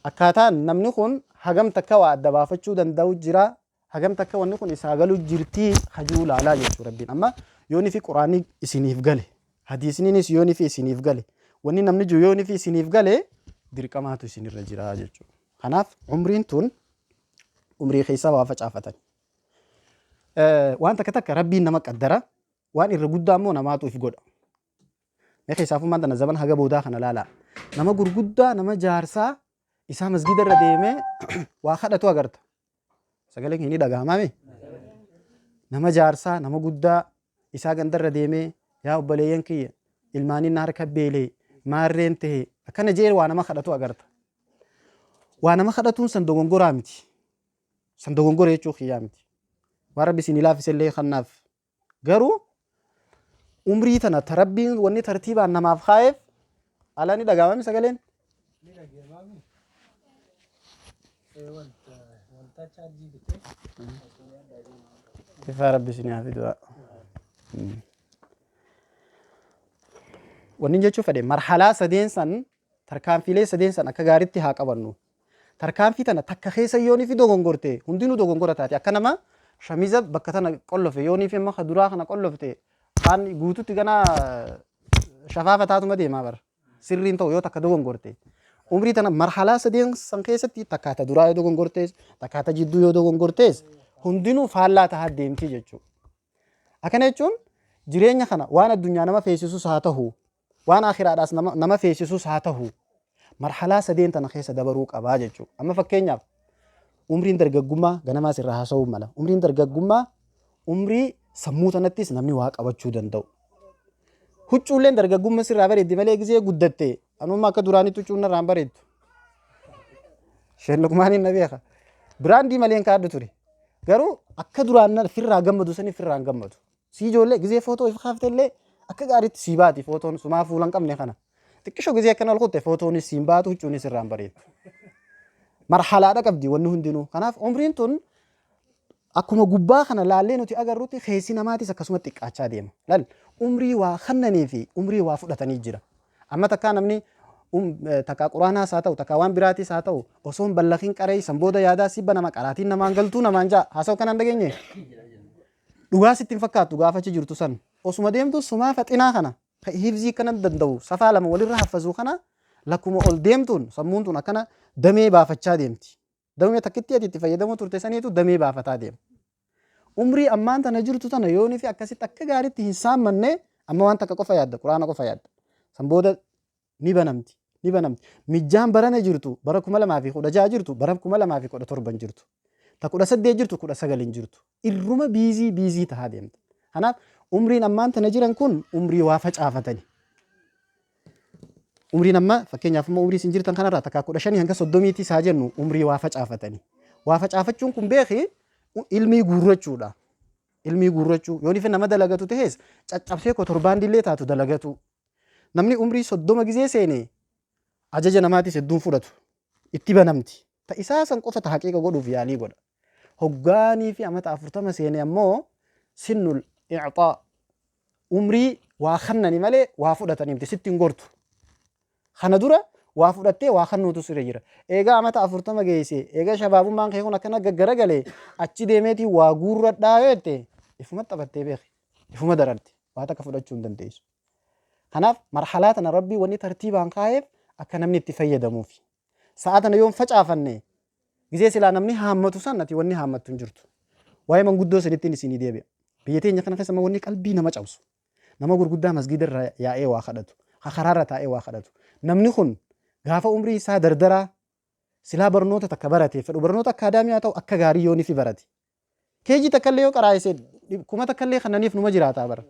Akkaataan namni kun hagam takka waa adda baafachuu danda'u jira, hagam takka wanni kun isaa galu jirtii hajuu laalaa jechuu Rabbiin. Amma yooni fi Quraanni isiniif gale, hadiisniinis yooni fi isiniif gale, wanni namni jiru yooni fi isiniif gale, dirqamaatu isinirra jira jechuudha. Kanaaf umriin tun umrii keessa waa facaafatan. Waan takka takka Rabbiin nama qaddara, waan irra guddaa immoo namaatu if godha. Mee keessaafummaan tana zaman haga boodaa kana laalaa. Nama gurguddaa, nama jaarsaa isaa masgida irra deemee waa kadhatu agarta. Sagaleen kee ni dhaga'amaa mee? Nama jaarsaa, nama guddaa isaa gandarra deemee, yaa obboleeyyan kiyya, ilmaaniin na harka beelee, maarreen ta'e, akkana jee waa nama kadhatu agarta. Waa nama kadhatuun san dogongoraa miti. San dogongora jechuu kiyyaa miti. Waan Rabbi isinii laaffise illee kannaaf. Garuu umrii tana ta Rabbiin wanni tartiibaan namaaf kaa'eef alaa ni dhaga'amami sagaleen. Ni dhaga'amaami. Wanta wanta chaarjii bitee. Tifaa Rabbi isinii haa fidu. Wanni jechuu fedhe, marhalaa sadeen san, tarkaanfiilee sadeen san akka gaariitti haa qabannu. Tarkaanfii tana takka keessa yoonii fi dogongorte hundinuu dogongora taate. Akka nama shamiza bakka tana qollofe, yoonii fi amma ka duraa kana qollofte, kaan guututti gana shafaafa taatuma deemaa bara. Sirriin ta'u yoo takka dogongorte. Umrii tana marhalaa sadeen san keessatti takkaa ta duraa yoo dogongortees, takkaa ta jidduu yoo dogongortees, hundinuu faallaa tahaa deemti jechuudha. Akkana jechuun jireenya kana waan addunyaa nama feesisus haa ta'u, waan akhiraadhaas nama feesisus haa ta'u, marhalaa sadeen tana keessa dabaruu qabaa jechuudha. Amma fakkeenyaaf umriin dargaggummaa ganamaas irraa haasa'uu mala. Umriin dargaggummaa umrii sammuu tanattis namni waa qabachuu danda'u. Huccuulleen dargaggummaa sirraa bareeddi malee gizee guddatte anumma akka duraanitti huccuun narraa hin bareeddu. Sheen Luqmaaniin na beeka. Biraandii malee hin kaadhu ture. Garuu akka duraan firraa gammadu sanii firraa hin gammadu. Sii ijoollee gizee footoo if kaafte illee akka gaariitti sii baati footoon, sumaa fuula hin qabne kana. Xiqqishoo gizee akkana ol kutte footoonis siin baatu, huccuunis irraa hin bareeddu. Marhalaadha qabdi wanni hundinuu. Kanaaf umriin tun akkuma gubbaa kana laallee nuti agarrutti keessi namaatis akkasuma xiqqaachaa deema. Lal, umrii waa kennanii fi umrii waa fudhatanii jira. Amma takkaa namni takkaa Quraanaas haa ta'u, takkaa waan biraatis haa ta'u, osoo hin ballakin qaree san booda yaadaa sibba nama qaraatiin namaan galtuu namaan ja'a. Haasa'u kanaan dhageenye. Dhugaa sitti hin fakkaattu gaafa achi jirtu san. Osuma deemtu sumaa faxinaa kana ka hifzii kana danda'u safaa lama walirra haffazuu kana, lakkuma ol deemtuun sammuun tun akkana damee baafachaa deemti. Damee takkitti ati itti fayyadamuu turte saniitu damee baafataa deema. Umrii ammaan tana jirtu tana yoonii fi akkasitti akka gaariitti hin saammanne, amma waan takka qofa yaadda, Quraana qofa yaadda. San booda ni banamti, ni banamti. Mijjaan barana jirtu, bara 2016 jirtu, bara 2017 hin jirtu. Ta 18 jirtu 19 hin jirtu. Irruma busy busy tahaa deemta. Kanaaf umriin ammaan tana jiran kun umrii waa facaafatani. Umriin amma fakkeenyaaf immoo umrii isin jirtan kanarraa takkaa 15 hanga 30tti isaa jennu umrii waa facaafatani. Waa facaafachuun kun beeki ilmii guurrachuudha. Ilmii guurrachuu yoo nifi nama dalagatu tahes caccabsee kotorbaandillee taatu dalagatu. Namni umrii 30 gizee seene ajaja namaatis hedduun fudhatu. Itti banamti. Ta isaa san qofa ta haqiiqa godhuuf yaalii godha. Hoggaanii fi amata 40 seene ammoo sinnul i'xaa, umrii waa kannani malee waa fudhatanii miti, sitti hin gortu. Kana dura waa fudhattee waa kannuutu sirra jira. Eegaa amata 40 geesse, eegaa shabaabummaan kee kun akkana gaggaragalee achi deemeetii waa guurradhaa yoo jette, ifuma taphattee beeki. Ifuma dararte. Waa takka fudhachuu hin dandeessu. Kanaaf marhalaa tana Rabbii wanni tartiibaan kaa'eef akka namni itti fayyadamuufi. Sa'a tana yoo hin facaafanne, gizee silaa namni haammatu san ati wanni haammattu hin jirtu. Waa'ee manguddoo sanittiin isinii deebi'a. Biyya teenya kana keessa wanni qalbii nama cabsu, nama gurguddaa masgiida irra yaa'ee waa kadhatu, ka karaarra taa'ee waa kadhatu. Namni kun gaafa umrii isaa dardaraa silaa barnoota takka barate, fedhu barnoota akkaadaamii haa ta'u, akka gaarii yoo nifi barate. Keejii takka illee yoo qaraa'ise 1000 illee kannaniif numa jiraataa bara.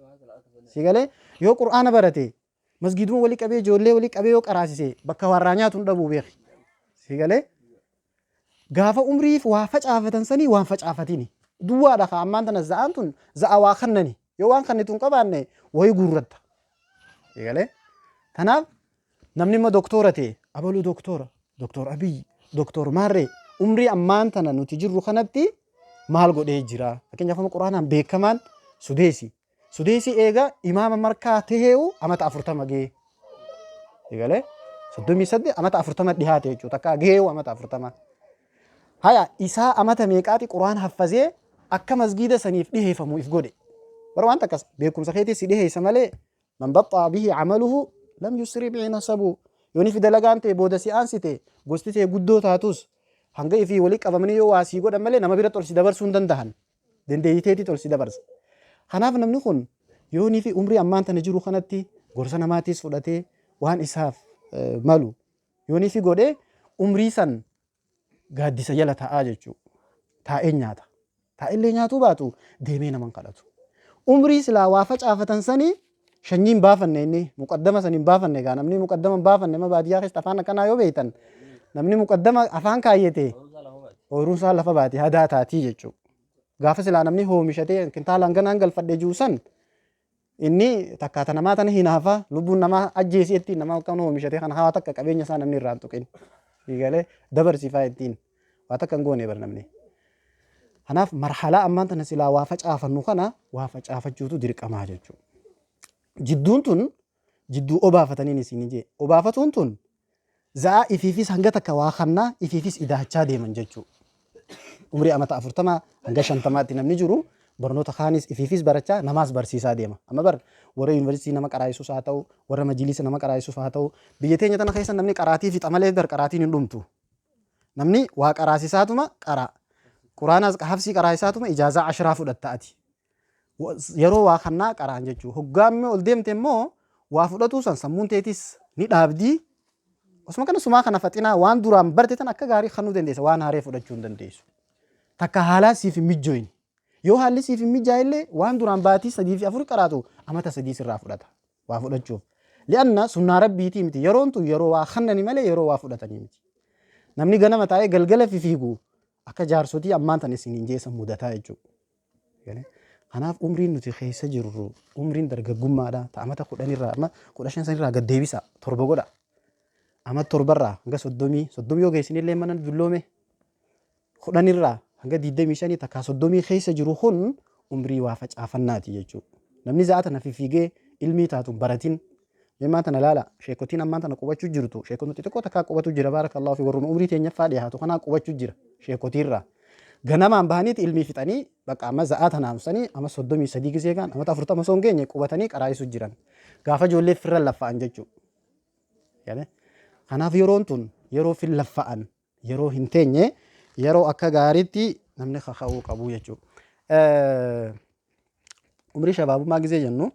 Si galee, yoo Qur'aana barate masgiiduma walii qabee, ijoollee walii qabee yoo qaraasise, bakka warraa nyaatu hin dhabuu beeki. Si galee, gaafa umriif waa facaafatan sanii waan facaafatini. Duwwaadha kaa ammaan tana za'aan tun za'a waa kannani. Yoo waan kannitu hin qabaanne wayii guurratta. Si galee, tanaaf namni immoo doktoora ta'e, abaluu doktoora, Doktor Abiy, Doktor Maarree, umrii ammaan tana nuti jirru kanatti maal godhee jira? Fakkeenyaaf amma Quraanaan beekamaan Sudeesi. Sudeesi eega imaama markaa taheewu amata 40 ga'e. Eegalee 38 amata 40 dhihaate jechuudha. Takka gahee amata 40. Haya isaa amata meeqaati Qur'aan haffazee akka masgiida saniif dhiheeffamu if godhe. Bara waan takkas beekumsa keetii si dhiheessa malee man baxxaa bihi amaluhu lam yusri bihi nasabu. Yooni fi dalagaan ta'e booda si aansite, gosti ta'e guddoo taatus, hanga ifii walii qabamanii yoo waa sii godhan malee nama biratti ol si dabarsuu hin dandahan. Dandeeyiteetii ol si dabarsa. Kanaaf namni kun yoonii fi umrii ammaan tana jiru kanatti gorsa namaatiis fudhatee waan isaaf malu yoonii fi godhee umrii san gaaddisa jala taa'aa jechuudha. Taa'ee nyaata. Taa'ellee nyaatuu baatu deemee nama hin kadhatu. Umrii silaa waa facaafatan sanii shanyii hin baafanne, inni muqaddama san hin baafanne. Egaa namni muqaddama hin baafanne, amma baadiyyaa keessatti afaan akkanaa yoo beektan, namni muqaddama afaan kaayyate ooyiruun isaa lafa baati, hadaa taatii jechuudha. Gaafa silaa namni hoomishatee kintaala hanganaan galfadhe jiru san, inni takkaata namaa tana hinaafa lubbuun namaa ajjeesi ittiin nama akkan oomishatee kana haa takka qabeenya isaa namni irraa hin tuqin. Galee dabarsifaa ittiin waa takka hin goone bar namni. Kanaaf marhalaa ammaan tana silaa waa facaafannu kana waa facaafachuutu dirqamaa jechuudha. Jidduun tun jidduu obaafataniin isin jee. Obaafatuun tun za'aa ifiifis hanga takka waa kannaa ifiifis idaachaa deeman jechuudha. Umrii amata 40 hanga 50tti namni jiru barnoota kaanis ifiifis barachaa namaas barsiisaa deema. Amma bar warra yuunivarsiitii nama qaraa'isus haa ta'u, warra majiliisa nama qaraa'isus haa ta'u, biyya teenya tana keessa namni qaraatii fixa malee bar qaraatiin hin dhumtu. Namni waa qaraasisaatuma qara. Quraanaas hafsii qaraasisaatuma ijaazaa ashiraa fudhatta ati. Yeroo waa kannaa qaraan jechuudha. Hoggaa immoo ol deemte immoo waa fudhatuu san sammuun teetis ni dhaabdii. Osuma kana sumaa kana faxinaa waan duraan barte tan akka gaarii kannuu dandeessa, waan haaree fudhachuu hin dandeessu. Takka haalaa siif hin mijjooyne. Yoo haalli siif hin mijaa'ellee waan duraan baatii 3 fi 4 qaraatu amata 3 sirraa fudhata waa fudhachuuf. Li'anna sunnaa rabbiitii miti, yeroon tun yeroo waa kannani malee yeroo waa fudhatanii miti. Namni ganama taa'ee galgala fifiigu akka jaarsotii ammaan tan isiniin jeessa mudataa jechuudha. Kanaaf umriin nuti keessa jirru umriin dargaggummaadha. Ta amata 10rraa amma 15 sanirraa gad deebisa, 7 godha. Amata 7rraa hanga 30, 30 yoo geessinillee mana dulloome, 10rraa hanga 25 takkaa 30 keessa jiru kun umrii waa facaafannaati jechuudha. Namni za'a tana fifiigee ilmii taatu hin baratin. Meemaa tana laala, sheekotiin ammaan tana qubachuu jirtu, sheekota xixiqqoo takkaa qubatu jira, baarakallahu fi warruma umrii teenyaffaa dhiyaatu kanaa qubachuu jira sheekotiirraa. Ganamaan bahaniiti ilmii fixanii bakka amma za'aa tana amsanii amma 33 gisee kaan amata 40 osoo hin geenye qubatanii qaraa'isu jiran. Gaafa ijoollee firra laffa'an jechuudha. Kanaaf yeroon tun yeroo fin laffa'an yeroo hin teenye, yeroo akka gaariitti namni kaka'uu qabu jechuudha. Umrii shabaabummaa gisee jennu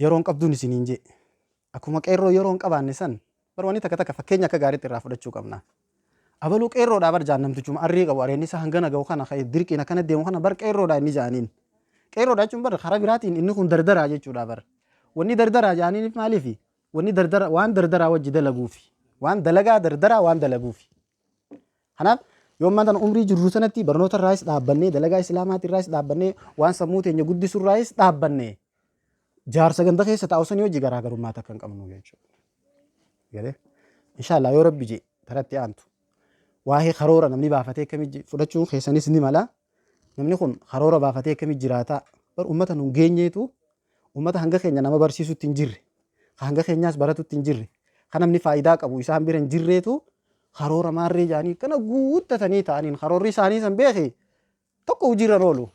yeroon qabduun isiniin jee. Akkuma qeerroo yeroo hin qabaanne san bar wanni takka takka fakkeenya akka gaariitti irraa fudhachuu qabna. Abaluu qeerroodhaa bar jaan, namtichuma arrii qabu areenni isaa hangana ga'u kana ka'e dirqiin akkana deemu kana bar qeerroodhaa inni jaaniin. Qeerroodhaa jechuun bar karaa biraatiin inni kun dardaraa jechuudha bar. Wanni dardaraa jaaniin maaliifi? Wanni dardara waan dardaraa wajji dalaguufi. Waan dalagaa dardaraa waan dalaguufi. Kanaaf yoo ammaan tana umrii jirru sanatti barnoota irraayis dhaabbannee, dalagaa islaamaati irraayis dhaabbannee, waan sammuu teenya guddisu irraayis dhaabbannee, jaarsa ganda keessa taa'u sanii wajji garaagarummaa takka hin qabnu jechuudha. Galee? Inshaallah yoo rabbi jee taratti aantu waa'ee karoora namni baafatee akkamitti fudhachuun keessanis ni mala. Namni kun karoora baafatee akkamitti jiraata? Bar ummata nun geenyeetu, ummata hanga keenya nama barsiisutti hin jirre, ka hanga keenyaas baratutti hin jirre, ka namni faayidaa qabu isaan bira hin jirreetu karoora maarree jaanii kana guuttatanii ta'aniin karoorri isaanii san beeki tokko hojiirra oolu.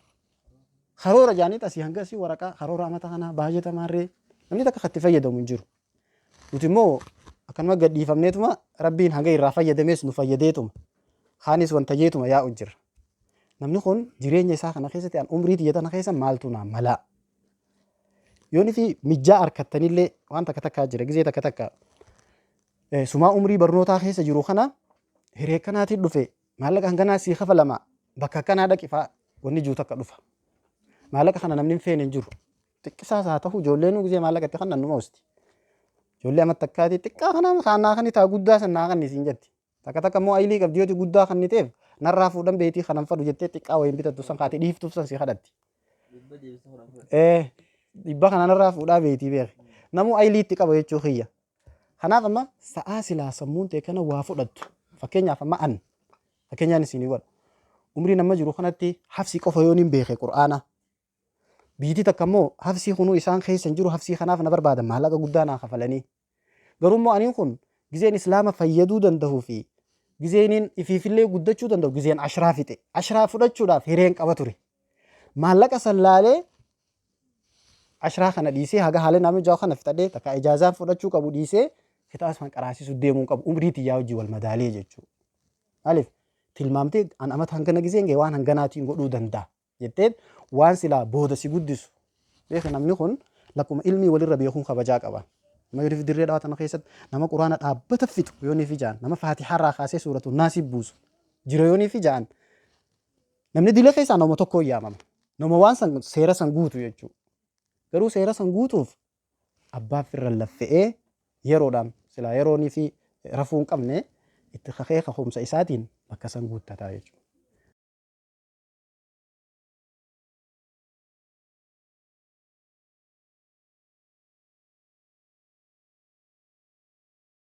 Karoora jaanii asii hanga asii waraqaa karoora amata kanaa baajata maarree namni takka katti fayyadamu hin jiru. Nuti immoo akkanuma gad dhiifamneetuma rabbiin hanga irraa fayyadamees nu fayyadeetuma kaanis wanta jeetuma yaa'u jira. Namni kun jireenya isaa kana keessatti an umrii tiyya tana keessa maaltu naa malaa? Yoon fi mijjaa harkattanillee waan takka takkaa jira, gizee takka takka sumaa umrii barnootaa keessa jiru kana hiree akkanaatiin dhufe, maallaqa hanganaa sii kafalama, bakka akkanaa dhaqi faa wanni jiru takka dhufa. Maallaqa kana namni hin feene hin jiru. Xiqqisaas haa ta'u ijoolleen gizee maallaqa itti kannan numa hosti. Ijoollee amma takkaati xiqqaa kana kaannaa kan taa guddaa san naa kanni siin jetti. Takka takka immoo ayilii qabdi, yooti guddaa kanniteef narraa fuudhan beetii kanan fadhu jettee xiqqaa wayiin bitattu san kaati dhiiftuuf san si kadhatti. Ee, dhibba kana narraa fuudhaa beetii beeki. Namuu ayilii itti qaba jechuu kiyya. Kanaaf amma sa'aa silaa sammuun ta'e kana waa fudhattu. Fakkeenyaaf amma an fakkeenyaan isinii godha. Umriin amma jiru kanatti hafsi qofa yoon hin beeke Qur'aana. Biitii takka immoo hafsii kunuu isaan keessa hin jiru, hafsii kanaaf na barbaadan, maallaqa guddaa naa kafalanii. Garuu immoo aniin kun gizeen Islaama fayyaduu dandahuu fi gizeeniin ifiifillee guddachuu danda'u gizeen ashraa fixe. Ashraa fudhachuudhaaf hireen qaba ture. Maallaqa san laalee ashraa kana dhiisee haga haala namni ja'a kana fixadhee takka ijaazaan fudhachuu qabu dhiisee kitaaba san qaraasisuu deemuu qabu umrii tiyyaa wajjin wal madaalee jechuudha. Maaliif tilmaamtee an amata hangana gizeen ga'e waan hanganaatiin godhuu danda'a jetteen waan silaa booda si guddisu. Beeki namni kun lakkuma ilmii walirra beekuun kabajaa qaba. Nama yoo dirree dhawaa tana keessatti nama quraana dhaabbata fixu yoo ni fi ja'an, nama faatihaarraa kaasee suuratu naasii buusu jira yoo ni fi ja'an, namni dila keessaa nama tokko yaamama. Nama waan san seera san guutu jechuudha. Garuu seera san guutuuf abbaa firra laffe'ee yeroodhaan silaa yeroonii fi rafuu hin qabne itti kakee kakumsa isaatiin bakka san guuttataa jechuudha.